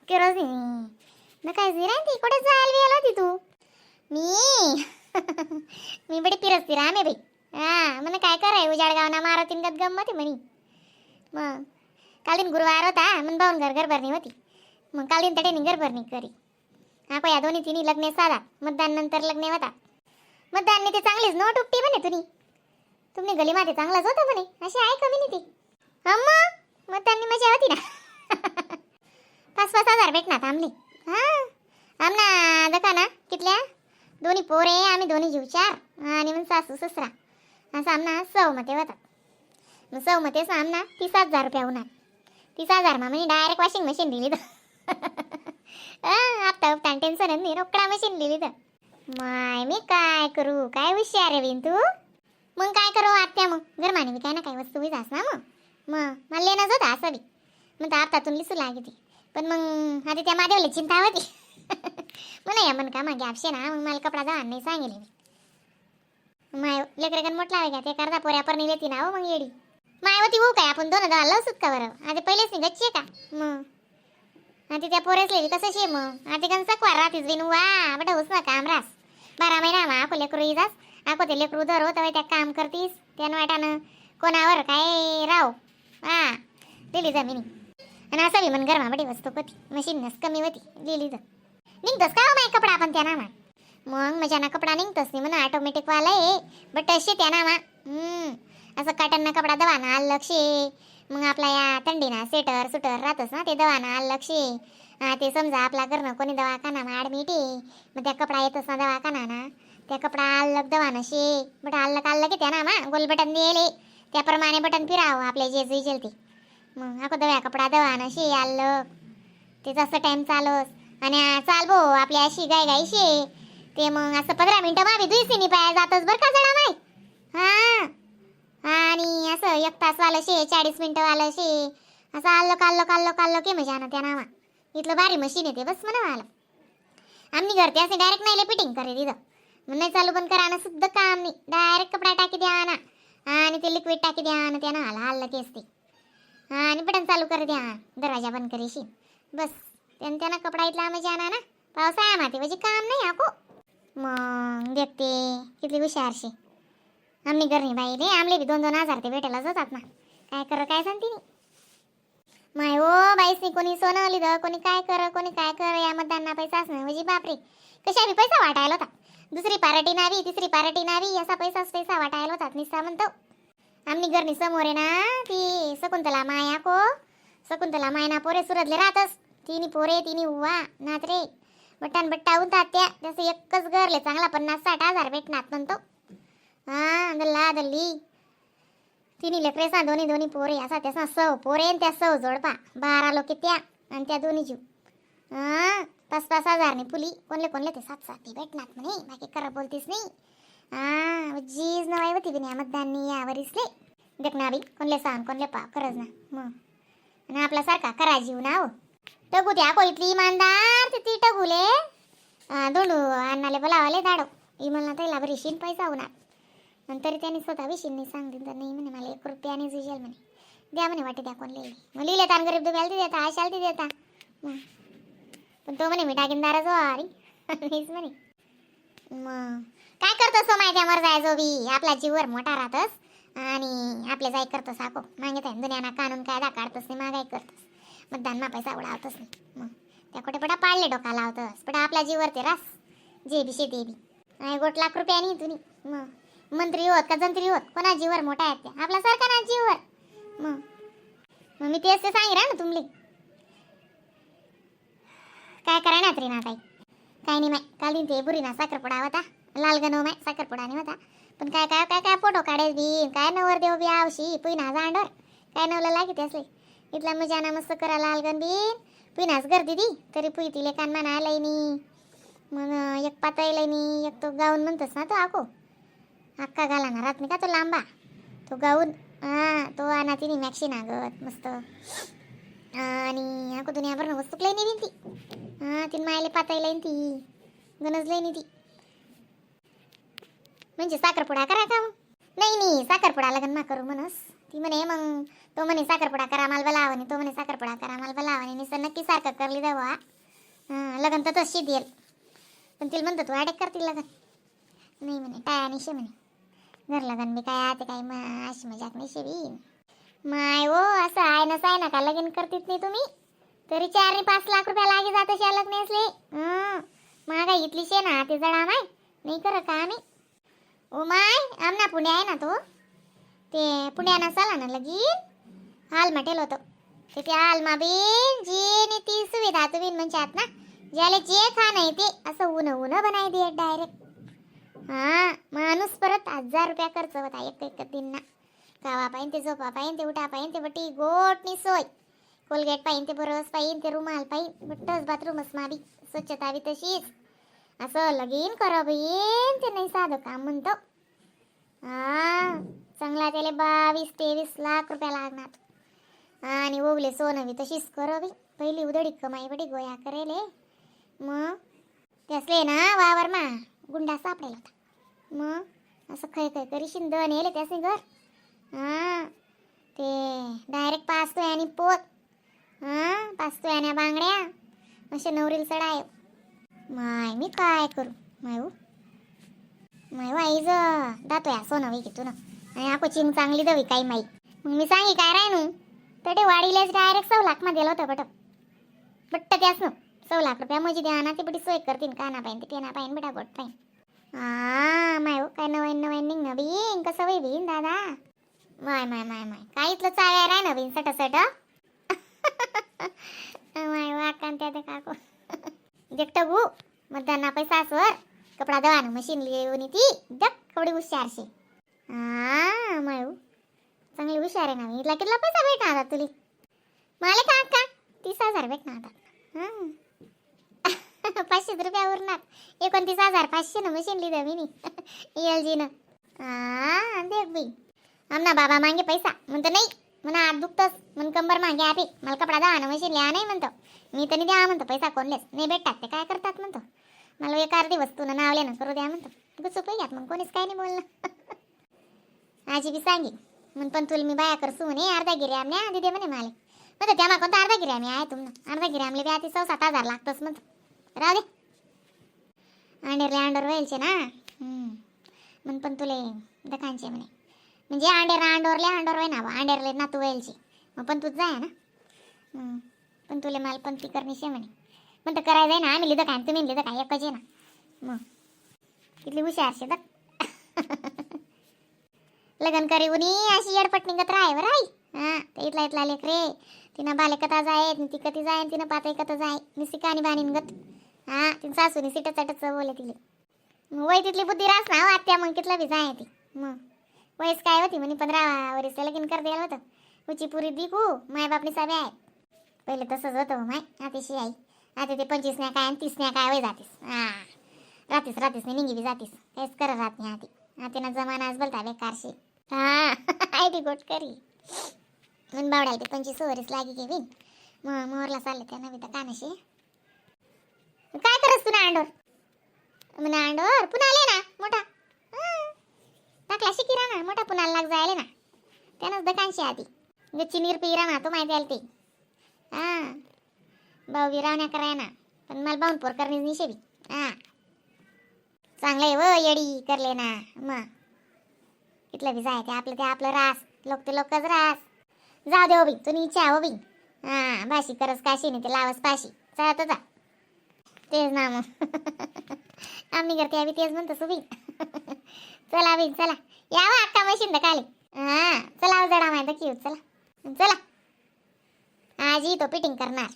केरच नाही ना काय नाही ती कुठे जायला बियाला होती तू? मी मी बडी फिरसती रामे बाई. हा म्हणे काय कराय, उजाडगाव ना मारुतीन गत गंमत आहे म्हणी. मग काल दिन गुरुवार होता मन भाऊन घर घर भरणी होती. मग काल दिन तटेनी घर भरणी करी. हा या दोन्ही तिन्ही लग्ने साधा मतदान नंतर लग्ने होता. मतदान ते चांगलीच नोट उपटी म्हणे तुम्ही. तुम्ही गलीमध्ये चांगलाच होता म्हणे, अशी आहे कमी नाही ती. अम्मा, मतदाननी मजा होती ना. 5-5 हजार भेटणार आमली. हा आमना दका ना कितल्या दोन्ही पोरे, आम्ही दोन्ही जीव चार आणि मग सासू ससरा असं आमना सौ मते होतात. मग सौ मतेच आमना 30,000 रुपया होणार. 30,000 मा म्हणजे direct washing machine दिली तर हप्ता हप्ता टेन्शन नाही, रोकडा मशीन दिली तर. माय, मी काय करू? काय हुशार आहे बिन तू. मग काय करू आत्या? मग गरमाने बी काय ना काय वस्तू बी जास ना. मग मग मला लेणंच होता असं बी. मग तर हप्तातून लिसू लागे ती. पण मग आता त्या महादेवला चिंता होती म्हणा या मन का मागे आपशे ना. मग मला कपडा जा नाही सांगेल मी. माय लेकरगण मोठला आहे का ते करता पोऱ्या पर नेली ना हो. मग येडी मायवती हो काय आपण दोन दहा लवसूत का बरं? आता पहिलेच नाही गच्ची आहे का मग? आता त्या पोरेसले कसं शे मग आता गण सकवार राहतीस बिन वा बट होस ना काम रास 12 महिना. मा आखो लेकरू जास, आखो ते लेकरू धर होत त्या काम करतीस त्या वाटानं कोणावर काय राव. हा लिहिली जमिनी आणि असं बी मन गरमा बडी वस्तू होती, मशीन नस कमी होती लिहिली तर निघतोस का हो माय कपडा आपण त्या नामा. मग मजाना कपडा निघतोस नाही म्हणा, ऑटोमॅटिक वाला आहे बट असे त्या नामा. असं कॉटनना कपडा दवाना आलं शे. मग आपला या थंडीना स्वेटर सुटर राहतच ना, ते दवाना आलं शे. हा ते समजा आपला घरनं कोणी दवाखाना ॲडमिट आहे, मग त्या कपडा येतच ना दवाखाना ना, त्या कपडा अलग दवाना शे. बट अलग अलग त्या ना मा गोल बटन दिले, त्याप्रमाणे बटन फिरावं आपल्या जे जुईजेल ते. मग आको दव्या कपडा दवाना शे अलग ते जास्त टाइम चालस. आणि चाल भो आपली अशी गाय गाय शे ते. मग असं 15 मिनिटं मावी दुईसिनी पाया जातच बरं का जणा माय. हा आणि असं एक तास वालं शे, 40 मिनिटं वालं शे, असं आलं काल्लो काल्लो काल्लो के मजा ना त्या नावा. इथलं भारी मशीन येते बस म्हणा मला. आम्ही घरते असे डायरेक्ट नाही फिटिंग करे तिथं. मग नाही चालू पण करा ना सुद्धा काम नाही, डायरेक्ट कपडा टाकी द्या ना आणि ते लिक्विड टाकी द्या ना त्या आला आलं केस ते आणि बटन चालू कर द्या, दरवाजा बंद करीशी बस. त्यानं त्यांना कपडा इथला मजा ना ना पावसाळ्या माती म्हणजे काम नाही आको. मग देखते किती हुशारशी आम्ही घरनी बाई रे. आमले बी 2-2 हजार ते भेटायला जातात ना. काय कर काय सांगते नी माय हो बाईसनी. कोणी सोनं लिहिलं, कोणी काय कर, कोणी काय कर. या मतदानांना पैसा असणं म्हणजे बापरे, कशा बी पैसा वाटायला होता. दुसरी पार्टी नावी, तिसरी पार्टी नावी, असा पैसाच पैसा वाटायला होतात निस्ता म्हणतो. आमनी घरनी समोर आहे ना ती शकुंतला माया को, शकुंतला मायना पोरे सुरतले राहतस. तिन्ही पोरे तिन्ही उवा नात रे बट्टान बट्टा उंतात त्या. जसं एकच घरले चांगला 50-60 हजार भेटणार म्हणतो. हा दल्ला दल्ली तिन्ही लेकरे सा दोन्ही दोन्ही पोरे असा त्यासा सौ पोरे आणि त्या सौ जोडपा 12 लोक त्या आणि त्या दोन्ही जीव. हा 5-5 हजार नाही पुली कोणले कोणले ते सात सात ते भेटणार म्हणे. बाकी करा बोलतीस नाही. हा जीज नवाई होती बिन मतदाननी या वरीसले. देख ना बी कोणले सांग कोणले पाव खरंच ना. मग आणि आपला सारखा करा जीव ना हो टगू त्या को इथली इमानदार ते ती टगुले दोंडू अण्णाले बोलावाले दाडो इमलना त्याला बरी शिन पैसा होणार. नंतर त्याने स्वतः विशीन नाही सांगतील तर नाही म्हणे मला 1 रुपयाने जुजेल म्हणे. द्या म्हणे वाटे द्या कोण लिहिले. मग लिहिले तान गरीब दुब्याला ती देता, आशाला ती देता. मग पण तो म्हणे मी टाकीनदारच हो अरे नाहीच म्हणे. मग काय करतो सो माहिती मर जायचो बी आपला जीवर मोठा राहतस आणि आपल्या जाई करतोस आको मागे त्या दुनियाना कानून कायदा काढतोस नाही, मागाई करतोस, मतदान मा पैसा उडावतोस नाही. मग त्या कुठे पडा पाडले डोका लावतस पडा आपला जीवर ते रास जे बी शे ते बी आणि गोट लाख रुपया नाही तुम्ही. मग मंत्री होत का जंत्री होत, कोणा जीवर मोठा आहेत त्या आपला सारखा ना जीवर. मग मग मी तेच ते सांगितलं ना तुमले. काय करा ना तरी ना ताई, काय नाही माय. काल दिन ते बुरी ना साखरपुडा होता, लाल गणो माय साखरपुडा नाही होता. पण काय काय काय काय फोटो काढेल बी, काय नवर देव बी आवशी पुईना जांडवर काय नवला लागित असले. इथला मजाना मस्त करा लाल गण बीन पुईनाच गर्दी दी तरी पुई तिले कान माना लईनी. मग एक पातळी लईनी, एक तो गाऊन म्हणतोस ना तो आको अक्का घाला ना रात नाही का तो लांबा तो गाऊन. हा तो आणा तिने मॅक्सी नागत मस्त आणि आको दुनियाभर वस्तू लई नाही ती. हा तीन मायले पातळी लईन ती गणज लई ती. म्हणजे साखरपुडा करा का मग? नाही नाही, साखरपुडा लग्न मा करू म्हणस. ती म्हणे मग तो म्हणे साखरपुडा करा मला बोलावं आणि तो म्हणे साखरपुडा करा मला बोलावं आणि निसं नक्की सारखं करली दवा. हां, लग्न तर तशी देईल, पण तिला म्हणतो तू अडॅक करतील लग्न. नाही म्हणे, टाया नाही शे म्हणे. घर लग्न बी काय आता काय अशी मजाक नाही शे बी. माय हो, असं आहे नसं आहे ना का लगीन करतीत नाही तुम्ही, तरी 4 आणि 5 लाख रुपया लागे जात अशा लग्न असले. हं, महागाई इथली शे ना ते जडा माय नाही कर का आम्ही. ओ my, आमना पुणे आहे ना तो ते पुण्यानं चला ना लगीन हाल म्हटेल होतं. ते त्या हालमा बिन जे नि ती सुविधा तुम्ही म्हणतात ना, ज्याला जे खा नाही ते असं ऊन ऊन बनाय दे डायरेक्ट. हा माणूस परत 1000 रुपया खर्च होता एक एक दिन ना. खावा पाहिजे ते, झोपा पाहिजे ते, उठा पाहिजे ते, बटी गोटनी सोय. कोलगेट पाहिजे ते, बरस पाहिजे ते, रुमाल पाहिजे, बट्टच बाथरूमच माबी स्वच्छता बी तशीच. असं लगीन करा बहीण ते नाही साधं काम म्हणतो. हा चांगला त्याला 22-23 लाख रुपया लागणार आणि ओगले सोनं बी तशीच करावी. पहिली उदडी कमाई बडी गोया करेले. मग त्यासले ना वावर मा गुंडा सापडेल होता. मग असं खय खय करीशीन दन येले त्यासनी घर. हा ते डायरेक्ट पाचतोय आणि पोत, हा पाचतोय आणि बांगड्या असे नवरील चढाय. माय मी काय करू माय हो? माय हो, आईज दातोय सोनं विकी तू ना आणि आको चिंग चांगली दवी काही माई. मग मी सांगी काय राय नू, तर ते वाडीलेच डायरेक्ट 1.25 लाख मध्ये दिलं होतं. बट बट्ट त्यास नो 1.25 लाख रुपया म्हणजे द्या ना, ते बटी सोय करतीन. का ना पाहिजे ते ना पाहिजे बेटा गोट पाहिजे. हा माय हो, काय नवीन नवीन निघ ना बीन कसं वय बीन दादा. माय माय माय माय, काय इथलं चाव्या राय ना बीन सट सट. माय वाकान त्या काकू देखतं गु मतदान पैसा असवर कपडा दवा ना मशीन येऊन ती दक कवडी हुशारशी. हा माय हो, चांगली हुशार आहे ना. इथला कितला पैसा भेटणार आता तुली? मला का का 30,000 भेटणार आता. हां, 500 रुपया उरणार. 29,500 ना मशीन लिहिलं मी एल जी न. हा देख बाई, आमना बाबा मागे पैसा म्हणतो नाही म्हणा, हात दुखतस म्हण, कंबर मागे आपी, मला कपडा द्या ना मशीन लिहा नाही म्हणतो. मी तर नाही द्या म्हणतो पैसा, कोणलेच नाही भेटतात ते काय करतात म्हणतो. मला एक अर्धी वस्तू ना नावले ना करू द्या म्हणतो. गुचूप घ्यात मग कोणीच काय नाही बोलणं. आजी बी सांगी म्हण, पण तुला मी बाया करसू म्हणे अर्धा गिरी आमने आधी दे म्हणे मला. म्हणतो त्यामा कोणता अर्धा गिरी आम्ही आहे तुमनं अर्धा गिरी आमले बी आधी 7,500 लागतोच म्हणतो. राहू दे, अंडेरले अंडोर व्हायचे ना. म्हण पण तुले दखांचे म्हणे, म्हणजे अंडेर अंडोरले अंडोर होय ना बा, अंडेरले नातू व्हायचे मग पण तूच जाय ना. पण तुले मला पण ती करणी शे म्हणे. म्हणतं करायचं आहे ना, आम्ही लिहिलं काय तुम्ही लिहिलं काय एकच आहे ना. मग कितली हुशार शे दख. लग्न करी उनी अशी येडपट निघत राय बरं आई. हा ते इथला इथला लेक रे, तिनं बाले कथा जाय ती कधी जाय, तिनं पाता कथा जाय निसी कानी बाणी गत. हा तिनं सासूनी सिट चटच बोले तिले. मग वय तिथली बुद्धी रास ना हो आत्या, मग कितला बी जाय ती. मग वयस काय होती म्हणे, 15 वरीस लगीन कर द्यायला होतं. उची पुरी दिकू माय बापनी साबे आहे. पहिले तसंच होतं हो माय, आतेशी आई आता ते 25 न्या काय आणि 30 न्या काय वय जातीस. हा रातीस रातीस नाही निघी बी जातीस, काहीच करत राहत नाही आती. आता ना जमाना आज बोलता बेकारशी. हा I बी गोट करी मन बावडायला ते 25 वरीस लागी घेवीन. मग मोरला चालले त्या नवी तर कानाशी काय करस तू ना अंडोर म्हणा अंडोर पुन्हा आले ना मोठा. हं. टाकला शिकिरा ना मोठा पुन्हा लाग जायले ना त्यानंच दकानशी आधी गच्ची नीर पिरा ना तो माहिती आली ते. हा भाऊ विरावण्या कराय ना, पण मला बाऊन पोर करणे नाही शेवी. हा चांगलं आहे व येडी करले ना. मग इथलं बी जाय ते आपलं ते आपलं रास लोक ते लोकच रास. जाऊ दे हो बाई, तुम्ही इच्छा हो बाई. हा भाशी करस काशी नाही ते लावस पाशी चालत जा. तेच ना मग आम्ही करते आम्ही तेच म्हणतो सुबी. चला बाई चला यावं अक्का मशीन खाली. हा चला जडा माहिती की चला चला आजी तो फिटिंग करणार.